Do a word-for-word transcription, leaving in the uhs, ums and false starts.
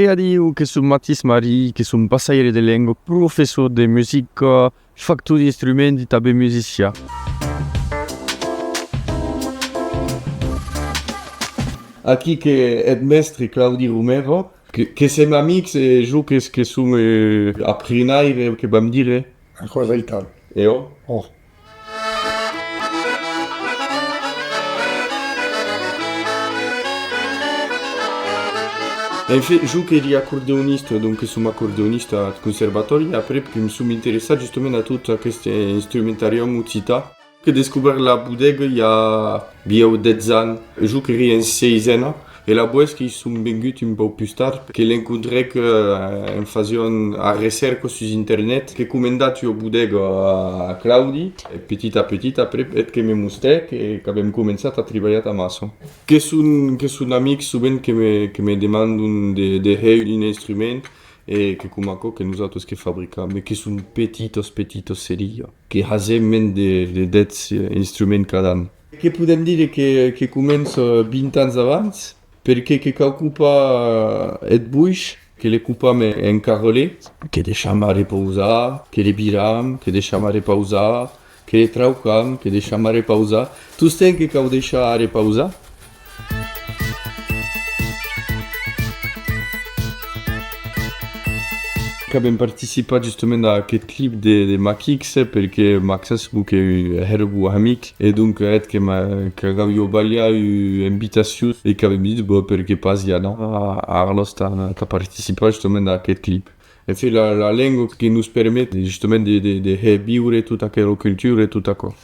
E adiu, que son Matís Marí, que son passaire de lenga, professor de musica, factor d'instruments e tanben musician. Aquí que eth mèstre Claudi Romero, que, que sem amics e jo que, que som, eh, aprinaire, que vam dire. Aquò es aital. E ò? Ò. En fait, jo qu'èri acordeonista, donc que som acordeonista ath conservatòri, e après que me som interessat justament a tot aqueste instrumentarium occitan. Que descobèrt la bodega i a bieu dètz ans. Jo qu'èri en seisena, e la boès que i som vengut un pauc pus tard, que l'encontrèc, eh, en fasián a recèrca sus internet, que comandat ua bodega a, a Claudi, e petit a petit, après, eth que me mostrèc, e qu'avem començat a tribalhar amassa. Que son, que son amics sovent que me, que me demandan de, de hèr un instrument, e que coma aquò que nosautes que fabricam, e que son petitas, petitas serias, que hasem mens de, de dètz, eh, instruments cada an. Que podem dire que, que comença vint ans abans, perque que cau copar, eh, eth boish, que le copam en, en carrelé, que deisham a repausar, que le viram, que deisham a repausar, que le traucam, que deisham a repausar. Tostemp que cau deishar a repausar. Qu'avem participat justament a aqueth clip de, de Maquix, eh, perque Maxas, bon, que hèra bon amic, e donc, eth que m'a, que gavia balhat ua invitacion, e qu'avem dit, bon, perque pas i anar a, a Arlós tà, tà participar justament a aqueth clip. En fait, la, la lenga que nos permet justament de, de, de hèr viure tota aquela cultura e tot aquò.